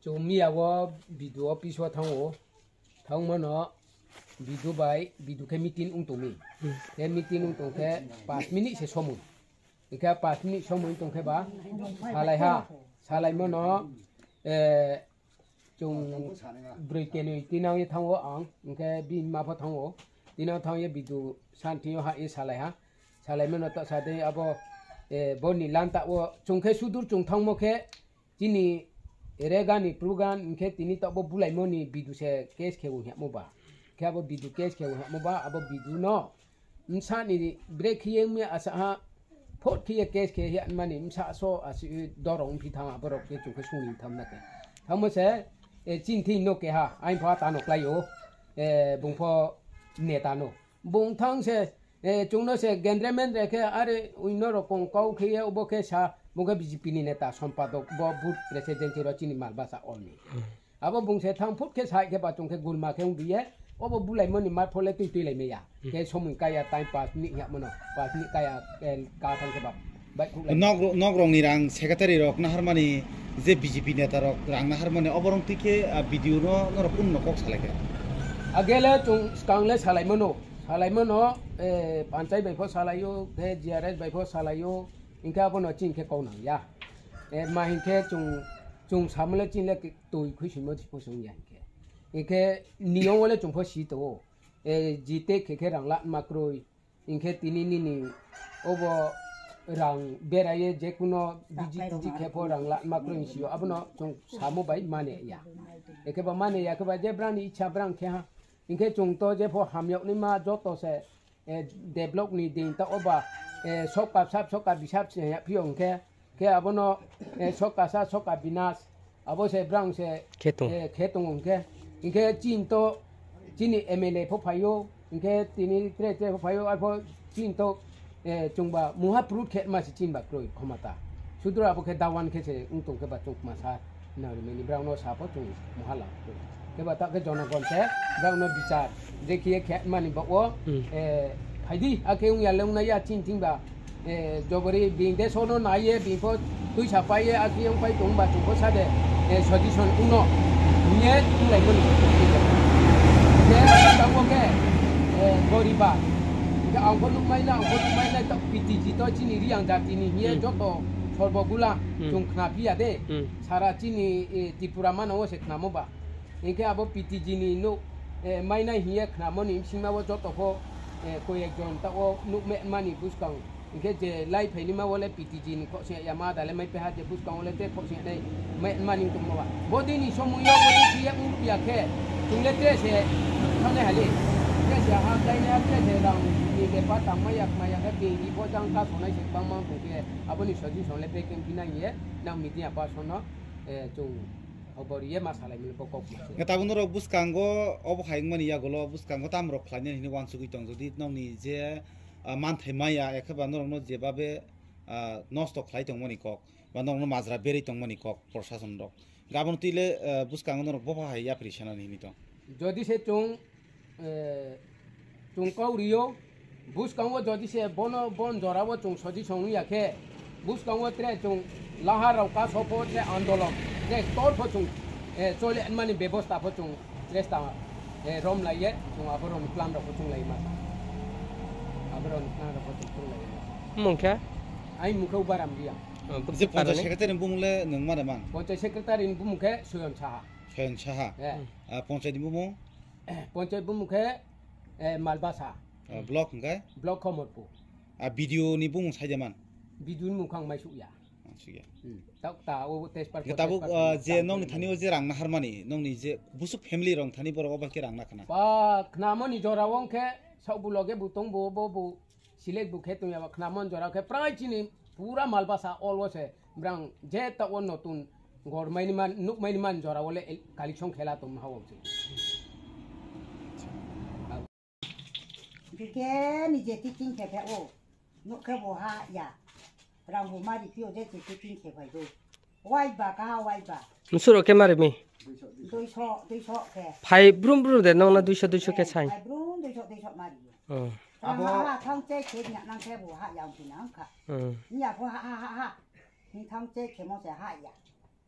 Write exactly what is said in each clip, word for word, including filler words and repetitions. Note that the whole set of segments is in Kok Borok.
Chwng miya o B D O office o thango. Thangmano B D O bai, B D O khe meeting wng tongmi. Hmm. Khe meeting wng tong khe pash minute se somoi. Hingkhe pash minute somoi wng tong khe ba salaiha. Salaimano, eh, chwng bwrwi kenwi tinangwi thango ang. Hingkhe bini ma pho thango. Tinang thangwi B D O santhio ha e salaiha. Salaimano ta sade abo, eh, boni lanta o chwng khe sudur chwng thangmo khe chini regani prugan hingkhe tini tobo bulaimoni B D O se case khe wng hemo ba. Khe abo B D O case khe wng hemo ba, abo B D O no msani break khiye mi asa ha phot khiye case khe ya mani msa so asi dorong phi thang aborok khe chwng khe sungni tham na khe. Thamo se, eh, chin thi no keha, ain pha ta no klai o, eh, bung pho neta no. Bung thang se, eh, chwngno se gendre mendre khe, are uino rokong kau khe ye, obo khe sa, bo khe B J P ni neta, sompadok, bo booth president ro chini mal basa olni. Hmm. Abo bung se thang phut khe sai khe ba chwng khe gulma khe wng biye, obo bulaimoni mar phole twi twi lai meya. Hmm. Khe somoi kaya time pash minute ya mono, pash minute kaya, eh, ka thang khe ba. Bai khuk lai. Nok, nok rokni rang secretary rok naharmani je B J P neta rok rang naharmani oborong twi khe, ah, B D O no norok kun no kok salai khe? Agele chwng swkang le salai mano, salai mano, eh, panchai bai pho salai o, khe G R S bai pho salai o, hingkhe abono chini khe kok nang ya. Eh, ma hingkhe chwng, chwng samole chini le twi khui simo si pho chwng ya hingkhe. Hingkhe niyom o le chwng pho si to o. Eh, jite khe khe rang la ma kroi. Hingkhe tini nini obo rang beraye jekuno biji tiji khe pho rang la ma kroi sio abono chwng samo bai mane ya. Ekhe ba mane ya khe ba je brang ni icha brang khe ha. Hingkhe chwng to je pho hamyok ni ma joto se, eh, develop ni din ta oba, eh, sokka sap sokka bisap se ya phio hingkhe. Khe abono, eh, soka sa, soka binas, abo se brang se, khetung. Eh, khetung hingkhe, hingkhe chin to, chini M L A pho phaio, hingkhe tini tre tre pho phaio, arpho chin to, eh, chwngba muha prut khe ma se chin ba kroi khomata. Sudra abo khe dawan khe se wng tong khe ba chwng ma sa, nang rimani brang no sa pho chwng muha lang. Khe ba ta khe jonogon se, brang no bichar, je khiye khe mani ba o, Hmm. eh, phaidi, akhe wng ya le wng na ya chin ching ba, Eh, jobori bini deso no naiye, bini pho twi sa paiye, a kiyong pai tong ba tong pho sa de, eh, suggestion uno, hiye tulai mani. Ke tamo ke, eh, goriba. Ke ang pho nuk mai na, ang pho nuk mai na, to P T G to chini Riang jati ni hiye Hmm. joto sorbo gula Hmm. chung khna phiya de. Hmm. Sara chini, eh, Tripura mano se khnamo ba. Hingke abo P T G ni nuk, eh, mainai hiye khnamo ni bisingma o joto pho, eh, koi ek jon ta o nuk me mani buskang. Hingke je lai phaini ma o le P T G ni khosing ya ma da le mai peha je buskang o le te khosing nai me mani tongma ba. Bodi ni somoi o bodi hiye nuk ya khe, chung le te se thane hali. Te se ha dai ne te se rang ni le pa tang ma yak ma yak ke ni bo jang ka sonai se bang mang tong khe aboni suggestion le pe kem phinai ye nang media person no, eh, chung Obori ye ma salai mili bo kok ma se. Nge tabuk norok bwskango obo hai wngmani yagulo bwskango tamo rok khlainani hinwi uansugwi tong, jodi nokni je, ah, manthai maya, ekheba norokno jebabe, ah, nosto khlai tongmani kok, ba norokno majra berwi tongmani kok prosason rok. Gabon twi le, ah, bwskango norok bobo hai yapri sanani hinwi tong. Jodi se chwng eh, chwng kok rio, bwskango jodi se bono, bon jorao chwng suggestion ya khe, bwskango tre chwng lahar rok ka sopo tre andolon, tre tor pho chwng, eh, chole mani bebosta pho chwng chesta, eh, rom laiye, chwng aborok ni plan rok pho chwng lai ma. Aborok ni plan rok pho chwng chwng lai ma. Mungkha? Ai mungkha ubaram dia. Oh, je panchayat secretary ni bumung le nwng ma de man? Panchayat secretary ni bumung khe Soyon Saha. Soyon Saha. Eh. Hmm. Ah, panchayat ni bumung? Panchayat bumung khe, eh, Malbasa. Ah, block hwnkhe? Block Komorpur. Ah, B D O ni bumung sai de man? B D O ni mungkha ang mai suk ya. Ah, suk ya. Hmm. Tabuk ta o test pass. Tabuk, test pass ah, je tang nokni thani o je rang naharmani, nokni je busuk family rok thani borok obo khe rang nakhna. Ba khnamani jora o hwnkhe sok bu loge bu tong bo, bo bu select bu khe tong ya ba khnamani jora khe prai chini pura Malbasa all o se brang je ta o notun Gormaini man, nukmaini man jora wale el-, kalisong khela tong ma hawng se. Bike ni je teaching khe phe o. Nuk khe bo ha ya. Rang bo mari phi o je je teaching khe phai do. Wai ba ka ha wai ba. Msuro khe mari mi? Duiso, duiso khe. Phai brum brum de nong na duiso duiso khe sai. Phai brum duiso duiso mari. Oh. Rang abo ha ha thang che khe nya nang khe bo ha ya phi nang kha. Hmm. Nya pho ha ha ha ha. Ni thang che khe mo se ha ya.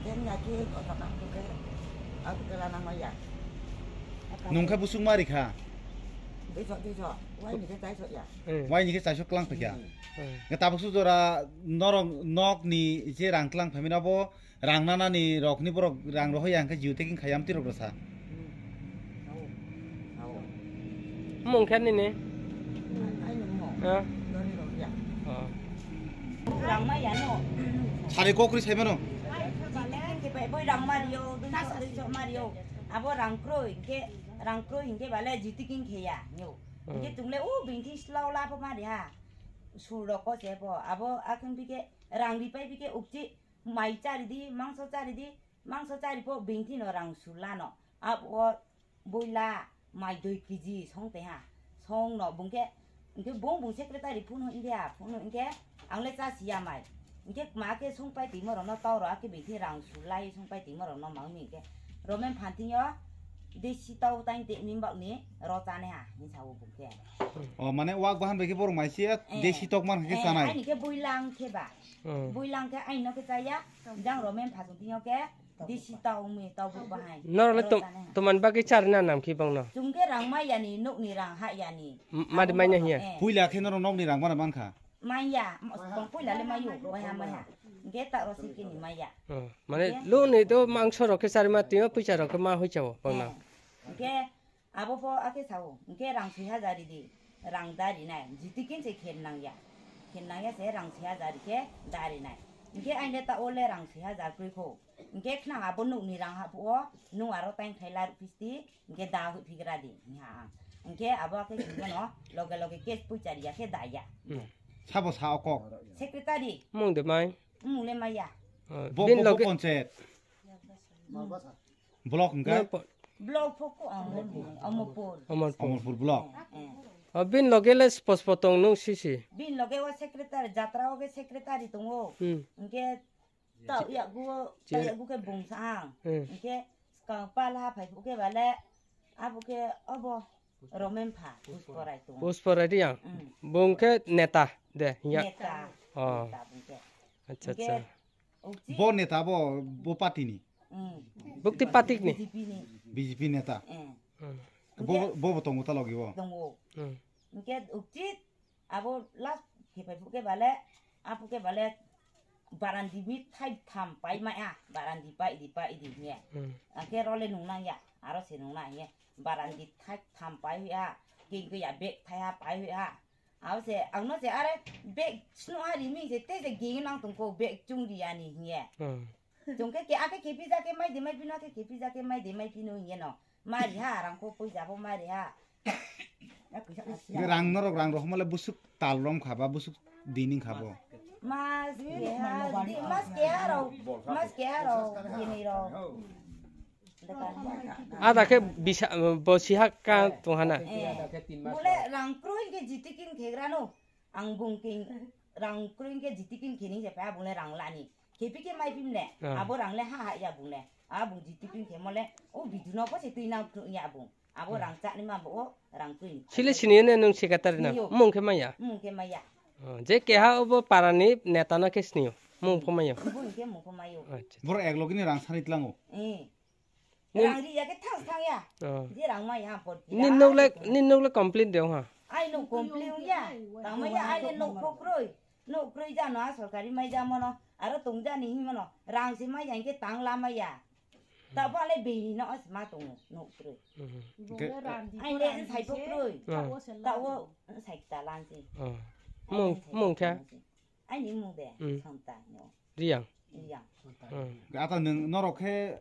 Jeng ya ki otak aku ke, aku ke lanang maya. Nungkha busuk mari kha. Besok, besok. Wai ni ke tai sok ya. Hmm. Wai ni ke tai sok klang pakya. Hmm. Hmm. Nge tabuk su jora norok nok ni je rang klang phamina bo rang nana ni rok ni borok rang rohoi yang ke jiu taking khayam tirok rasa. Hmm. Mung khen ni ne? Ai, ai, nung mo. Ha? Dori rok ya. Oh. Rang ma ya no. Sari kokri sai mano. Jiting ke bai boi rang mario, dui sok, dui sok mario. Abo rang kroi ke, rang kroi ke bale jiting ke ya, nyo. Hmm. Ke tungle u binti slow la po mari ha. Sul rok ko se po. Abo akhun bike rang ripai bike ukti mai chari di, mangso chari di, mangso chari po binti no rang sul lano. Abo boila mai dui kg song te ha. Song no bungke, hingke bung bung secretary phone ho India, phone ho hingke ang le cha siya mai. Hingke ma ke song pai timo rok no tau ro ake binti rang sul lai song pai timo rok no mang mi hingke. Romen phanting yo desi tau tain te min bak ni ro chane ha, hin sao bungke. O, mane wak bahan bai khe borok mai se Eh, desi tok man khe eh, chanai. Ani ke builang khe ba. Hmm. Builang khe aino khe chaya, jang romen phasung tingo khe desi tau mi tau bu bahai. Norok le Ro tom-, chane ha. Toman bagwi charna nam khe bangno. Chwng khe rang mai yani, nokni rang ha yani. M-, madi Abo manya borok hiya. Eh. Puila khe norok nokni rang mana mankha. Manya, bang puila le mayu, maya maya. Hingke ta ro sikini maya. Hmm. Mane Hingke? Luni to mangso rok khe charima tio puisa rok khe ma hui chao bangno. Eh. Hingke Abo pho akhe sao, hingke rang sui hajar ridi, rang da rinai, jitikin se khen nangya, khen nangya se rang sui hajar rikhe da rinai, hingke aine ta ole rang sui hajar kroi kho, hingke khnang abo nukni rang haphuo, nung aro tain khai la rukphisti, hingke da hui phigra di, hingha ang, hingke abo akhe khingono loge loge cash puisa riya khe da ya. Hmm. Sabo sa o kok? Secretary. Mung de mai? Mung le maya. Ah, Bo, bin bo, bo loge panchayat. Block hingka? Block pho ko Amolpur. Amolpur. Amolpur. Amolpur block. Eh. Oh, bin loge le spo spo tong nung sisi. Bin loge o secretary, jatra o ke secretary tongo. Hmm. Hingke ta ya gu, ta ya gu ke bung sa ang. Hmm. Hingke skang pala phai phu ke bale, abo ke obo Romen pha, Puspora tongo. Puspora Reang. Hmm. Bung ke neta de, ya. Neta. Oh. Neta bung ke. Acha, hingke acha. Ukchi. Bo neta bo, bo party ni? Hmm. Bukti patik ni? B J P ni. B J P neta. Eh. Hmm. Bo, hingke bo, bo tongo ta logi bo? Tongo. Hmm. Hingke ukchi abo last khe pai phuke bale, aphuke bale barandi mi thai tham pai mai a, barandi pai di, pai di hingye. Hmm. Hingke role nung nang ya, aro se nung nang hingye. Barandi thai tham pai hui a, kengke ya bag thai ha pai hui a. Abo se, ang no se are bag snu ha ri mi se, te se ging nang tong ko bag chung ri ani hingye. Hmm. Chung khe, khe, akhe khe phi ja khe mai de mai phino, akhe khe phi ja khe mai de mai phino hingye no. Mari ha, rang ko pui ja bo mari ha. Ge rang norok rang rohma le busuk tal rom kha ba, busuk dining kha bo. Mas ke ha, di, mas ke ha ro, mas ke ha ro, gini ro. Ada khe bisa, bo siha ka tunghana. Eh, bole rang kroi ke jitikin khegra no. Ang bung king rang kroi ke jitikin khini je pa bung le rang lani. Khe phi ke mai phim le. Ah. Abo rang le ha ha ya bung le. A bung jitikin khe mo le. O bidu no ko se tui na ya bung. Abo rang chani ma bo rang twi. Sile sini ne nung secretary na. Sini yo. Mung khe maya. Mung khe maya. Oh, je keha obo para ni neta no khe sini yo. Mung pho mayo. Bo hwnkhe mung pho mayo. Acha. Borok ek logi ni rang sani tlango. Eh. Nin- Rang ri ya khe thang thang ya. Oh. Je rang maya ha por. Nin nok le, nin nok le complete de ha. Ai no complete ya. Rang maya ai le no pho kroi. No kroi ja no a sorkari mai ja mono. Aro tong ja ni hin mono. Rang si maya hwnkhe tang la maya. Tabo ale bini no os ma tongo, no kroi. Mhm. Ai le sai pho kroi. Ah. Tabo sai ta lan si. Ah. Mung, mung khe? Ai ni mung de, Mm. Santa no. Riang. Riang. Mm. Ata nung norok khe